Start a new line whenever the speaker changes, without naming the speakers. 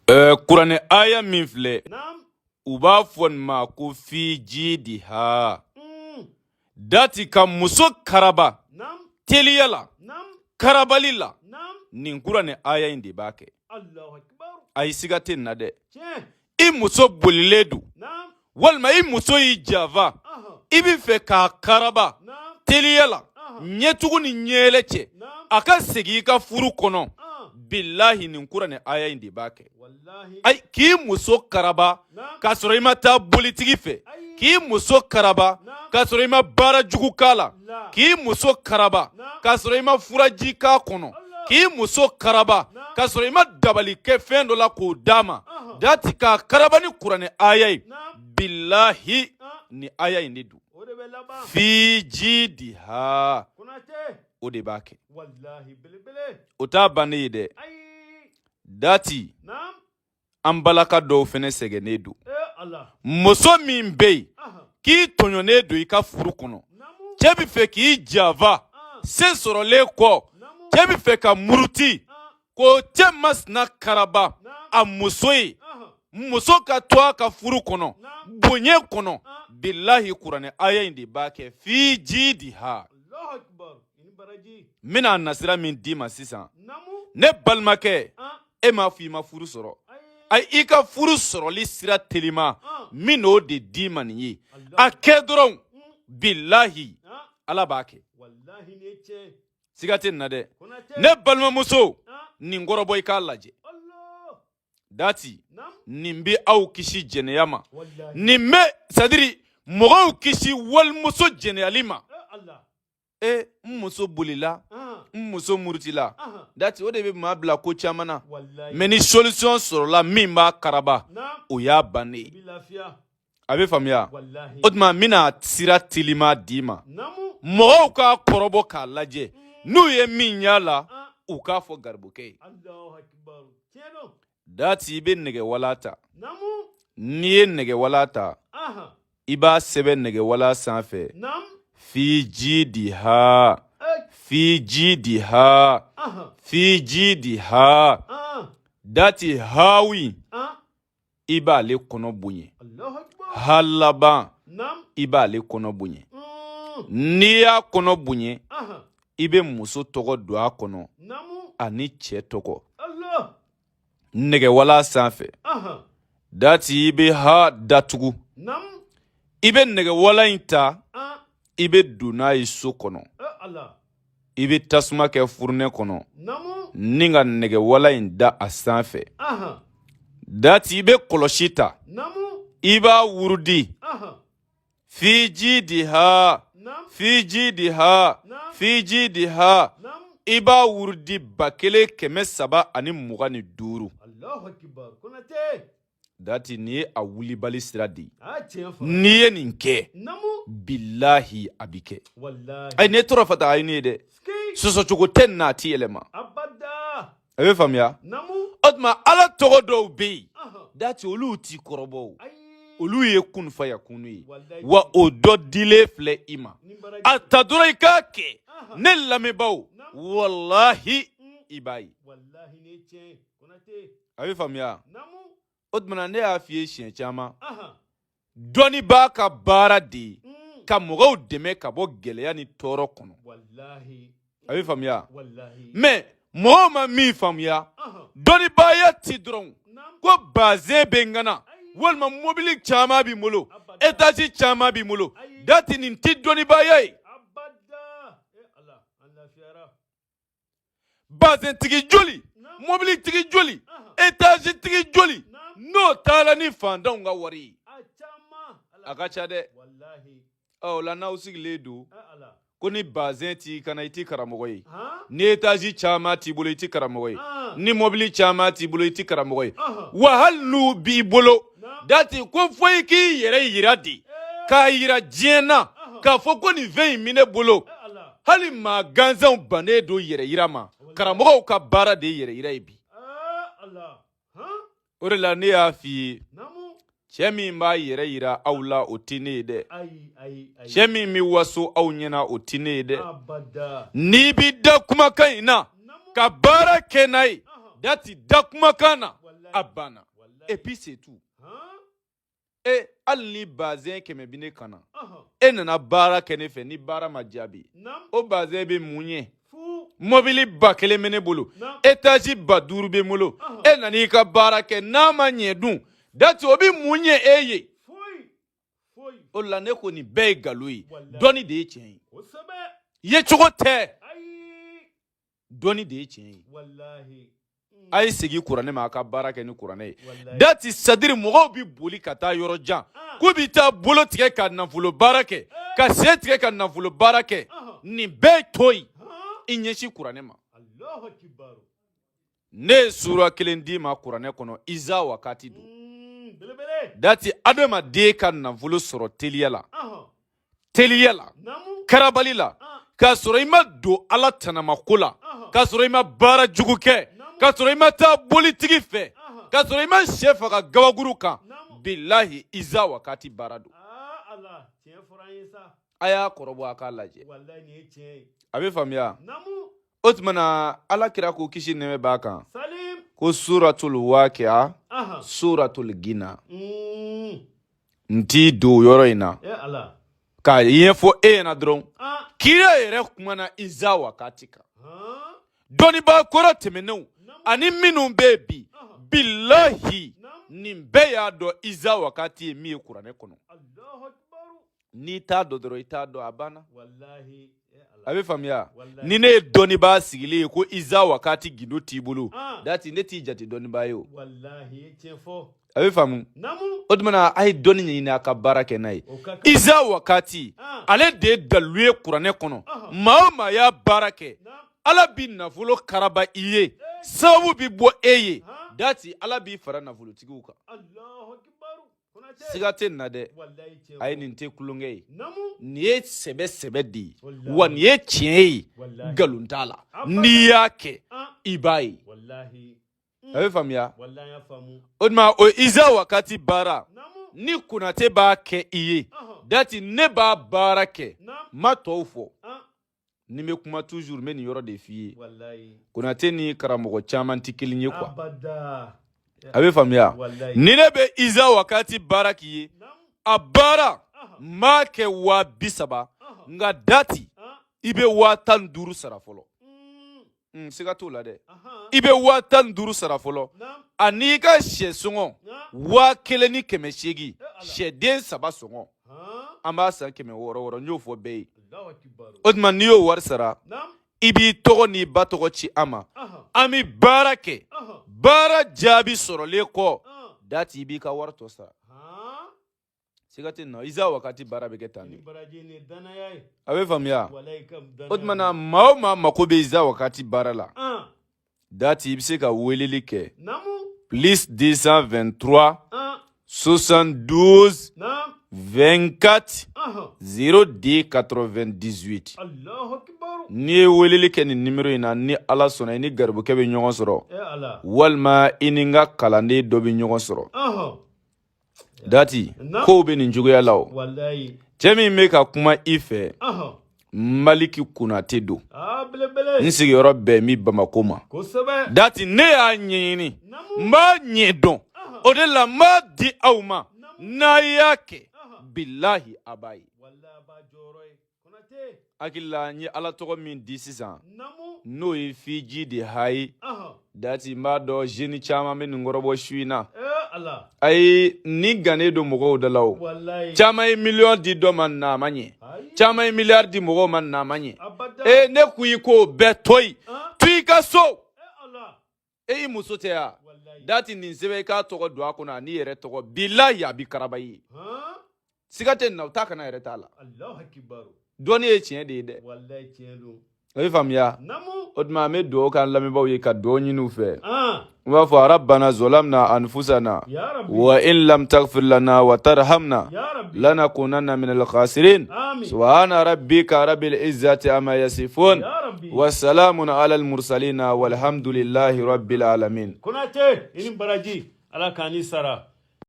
Kuranɛ aya min filɛ, u b'a fɔ nin ma ko fi jidiha. Dati ka muso karaba teliya la, karabali la, nin kuranɛ aya in de b'a kɛ. Ayi, siga tɛ nin na dɛ. I muso bolilen don walima i muso y'i janfa, i bɛ fɛ k'a karaba teliya la, ɲɛtugu ni ɲɛyɛlɛ cɛ, a ka segin i ka furu kɔnɔ, bilahi nin kuranɛ aya in de b'a kɛ. Ayi, k'i muso karaba k'a sɔrɔ i ma taa bolitigi fɛ, k'i muso karaba k'a sɔrɔ i ma baara jugu k'a la, k'i muso karaba k'a sɔrɔ i ma furaji k'a kɔnɔ, k'i muso karaba k'a sɔrɔ i ma dabali kɛ fɛn dɔ la k'o d'a ma, dati k'a karaba ni kuranɛ aya ye, bilahi ni aya in de don. Fi jidiha, o de b'a kɛ. O t'a bannen ye dɛ. Dati, an balaka dɔw fɛnɛ sɛgɛnnen don. Muso min bɛ yen k'i tɔɲɔnen don i ka furu kɔnɔ, cɛ bɛ fɛ k'i janfa, se sɔrɔlen kɔ cɛ bɛ fɛ ka muruti k'o cɛ masina karaba a muso ye, muso ka to a ka furu kɔnɔ bonya kɔnɔ, bilahi kuranɛ aya in de b'a kɛ. Fi jidiha, n bɛna nasira min d'i ma sisan, ne balimakɛ, e m'a fɔ i ma furu sɔrɔ. Ayi, i ka furu sɔrɔli sira telima n bɛn'o de d'i ma nin ye. A kɛ dɔrɔn, bilahi Ala b'a kɛ. Siga tɛ nin na dɛ. Ne balimamuso, nin kɔrɔbɔ i k'a lajɛ. Dati, nin bɛ aw kisi jɛnɛya ma, nin bɛ c'est-à-dire mɔgɔw kisi walimuso jɛnɛyali ma. E, n muso bolila, n muso murutila, dati o de bɛ maa bila ko caman na. Mais ni solution sɔrɔla min b'a karaba, o y'a bannen ye. A bɛ faamuya. O tuma n bɛna sira telima d'i ma, mɔgɔw k'a kɔrɔbɔ k'a lajɛ, n'u ye min y'a la, u k'a fɔ garibukɛ ye. Dati, i bɛ nɛgɛwala ta. N'i ye nɛgɛwala ta, i b'a sɛbɛn nɛgɛwala sanfɛ: fi jidiha, fi jidiha, fi jidiha. Dati, hawi, i b'ale kɔnɔ bonya. Ha laban, i b'ale kɔnɔ bonya. N'i y'a kɔnɔ bonya, i bɛ muso tɔgɔ don a kɔnɔ ani cɛ tɔgɔ nɛgɛwala sanfɛ. Dati, i bɛ ha datugu, i bɛ nɛgɛwala in ta, i bɛ don n'a ye so kɔnɔ, i bɛ tasuma kɛ furunɛ kɔnɔ ni ka nɛgɛwala in da a sanfɛ. Dati, i bɛ kɔlɔsi ta, i b'a wurudi: fi jidiha, fi jidiha, fi jidiha. I b'a wurudi 1325. Dati, nin ye a wulibali sira de ye. N'i ye nin kɛ, bilahi a bi kɛ. Ayi, ne tora fata ayi ne ye dɛ, sɔsɔcogo tɛ nin na, a ti yɛlɛma. A bɛ faamuya. O tuma Ala tɔgɔ dɔw bɛ yen, dati, olu t'i kɔrɔbɔ, o olu ye kunfayakunu ye. Wa o dɔ dilen filɛ i ma, a ta dɔrɔn i k'a kɛ. Ne lamɛnbaaw, walahi i b'a ye. A bɛ faamuya. O tuma ne y'a f'i ye siɲɛ caman, dɔnnibaa ka baara de ye ka mɔgɔw dɛmɛ ka bɔ gɛlɛya ni tɔɔrɔ kɔnɔ. A bɛ faamuya. Mais mɔgɔw ma min faamuya, dɔnnibaaya ti dɔrɔn ko bazɛn bɛ n kana walima mobili caman b'i bolo, etazi caman b'i bolo. Dati, nin ti dɔnnibaaya ye. Bazɛntigi joli, mobilitigi joli, etazitigi joli n'o taara ni fantanw ka wari ye? A ka ca dɛ. O la, n'aw sigilen don ko ni bazɛn t'i kana, i ti karamɔgɔ ye, ni etazi caman t'i bolo, i ti karamɔgɔ ye, ni mɔbili caman t'i bolo, i ti karamɔgɔ ye, wa hali n'u b'i bolo, dati, ko fo i k'i yɛrɛ yira de, k'a yira diɲɛ na k'a fɔ ko nin fɛn in bɛ ne bolo. Hali maa gansanw bannen don yɛrɛ yira ma. Karamɔgɔw ka baara de ye yɛrɛ yira ye bi. O de la ne y'a f'i ye, cɛ min b'a yɛrɛ yira aw la, o tɛ ne ye dɛ. Cɛ min bɛ waso aw ɲɛna, o tɛ ne ye dɛ. N'i bɛ da kumakan in na ka baara kɛ n'a ye, dati, da kumakan na. A banna, et puis c'est tout. E hali ni bazɛn 100 bɛ ne kan na, e nana baara kɛ ne fɛ, ni baara ma jaabi, o bazɛn bɛ mun ɲɛ? Mɔbili 1000 bɛ ne bolo, etazi 5000 bɛ n bolo, e nana i ka baara kɛ, n'a ma ɲɛ dun, dati, o bɛ mun ɲɛ e ye? O la ne ko nin bɛɛ ye nkalon ye, dɔnni de ye tiɲɛ ye. Yecogo tɛ, dɔnni de ye tiɲɛ ye. A ye segin kuranɛ ma, a ka baara kɛ ni kuranɛ ye. Dati, c'est-à-dire mɔgɔw bɛ boli ka taa yɔrɔ jan k'u bɛ taa bolo tigɛ ka nafolo baara kɛ, ka sen tigɛ ka nafolo baara kɛ. Nin bɛɛ to yen, i ɲɛsin kuranɛ ma. Ne ye sura kelen d'i ma kuranɛ kɔnɔ, iza wakati don. Dati, adamaden ka nafolo sɔrɔ teliya la, teliya la, karabali la, k'a sɔrɔ i ma don Ala tanamako la, k'a sɔrɔ i ma baara jugu kɛ, k'a sɔrɔ i ma taa bolitigi fɛ, k'a sɔrɔ i ma sɛ faga gabakuru kan, bilahi, iza wakati baara don. A y'a kɔrɔbɔ, a k'a lajɛ, a bɛ faamuya. O tuma na, Ala kira ko, kisi nɛmɛ b'a kan, ko suratul waqi'a suratul gina. N t'i don o yɔrɔ in na k'a ɲɛfɔ e ɲɛna dɔrɔn. Kira yɛrɛ kumana iza wakati kan. Dɔnnibaa kɔrɔ tɛmɛnenw ani minnu bɛ yen bi, bilahi, nin bɛɛ y'a dɔn iza wakati ye min ye kuranɛ kɔnɔ. N'i t'a dɔn dɔrɔn, i t'a dɔn, a banna. A bɛ faamuya. Ni ne ye dɔnnibaa sigilen ye ko iza wakati gindo t'i bolo, dati, ne t'i jate dɔnnibaa ye o. A bɛ faamu. O tuma na, a ye dɔnni ɲini, a ka baara kɛ n'a ye. Iza wakati, ale de ye dalilu ye kuranɛ kɔnɔ. Maa o maa y'a baara kɛ, Ala bi nafolo karaba i ye, sababu bi bɔ e ye. Dati, Ala b'i fara nafolotigiw kan, siga tɛ nin na dɛ. A ye nin tɛ tulonkɛ ye, nin ye sɛbɛ sɛbɛ de ye, wa nin ye tiɲɛ ye, nkalon t'a la. N'i y'a kɛ, i b'a ye. A bɛ faamuya. O tuma, o iza wakati baara ni Konate b'a kɛ i ye, dati, ne b'a baara kɛ, n ma tɔw fɔ. Ni n bɛ kuma toujours, n bɛ nin yɔrɔ de f'i ye: Konate ni karamɔgɔ caman tɛ kelen ye quoi. A bɛ faamuya. Ni ne bɛ iza wakati baara k'i ye, a baara n b'a kɛ 30 000, nka dati, i bɛ 15 000 sara fɔlɔ. Siga t'o la dɛ. I bɛ 15 000 sara fɔlɔ, ani i ka sɛ sɔngɔ 1800, sɛden saba sɔngɔ, an b'a san 600 600, n y'o fɔ bɛɛ ye. O tuma, n'i y'o wari sara, i b'i tɔgɔ n'i ba tɔgɔ ci an ma, an bɛ baara kɛ. Baara jaabi sɔrɔlen kɔ, dati, i b'i ka wari tɔ sara. Siga tɛ nin na, iza wakati baara bɛ kɛ tan de. A bɛ faamuya. O tuma na, maa o maa mako bɛ iza wakati baara la, dati, i bɛ se ka weleli kɛ plus 223 72 24 02 98. N'i ye weleli kɛ nin nimero in na, ni Ala sɔnna, i ni garibukɛ bɛ ɲɔgɔn sɔrɔ, walima i ni n ka kalanden dɔ bɛ ɲɔgɔn sɔrɔ. Dati, kow bɛ nin cogoya la. O cɛ min bɛ ka kuma i fɛ, Maliki Konate don. N sigiyɔrɔ bɛn mi Bamako ma. Dati, ne y'a ɲɛɲini, n b'a ɲɛ dɔn, o de la n b'a di aw ma. N'a y'a kɛ, bilahi, a b'a ye. Hakili la, n ye Ala tɔgɔ min di sisan, n'o ye fiji de hayi. Dati, n b'a dɔn jeune caman bɛ nin kɔrɔbɔ su in na. Ayi, nin gannen don mɔgɔw da la. O caman ye miliyɔn di dɔ ma, na ma ɲɛ. Caman ye miliyari di mɔgɔw ma, na ma ɲɛ. E, ne ko i k'o bɛɛ to yen, to i ka so. E, i muso tɛ yan? Dati, nin sɛbɛn, i k'a tɔgɔ don a kɔnɔ, ani yɛrɛ tɔgɔ. Bilahi, a bi karaba i ye, siga tɛ nin na. O t'a kana yɛrɛ t'a la. Dɔnni ye tiɲɛ de ye dɛ. O ye faamuya. O tuma, an bɛ dugawu k'an lamɛnbaaw ye, ka dugawu ɲini u fɛ. N b'a fɔ: rabbana zolamna anfusana wa in lam taghfir lana wa tarhamna lanakunanna min alkhasirin. Subhana rabbika rabbil izzati amma yasifun wa salamun ala almursalina walhamdulillahi rabbil alamin.
Konate, i ni baraji, Ala k'an ni sara.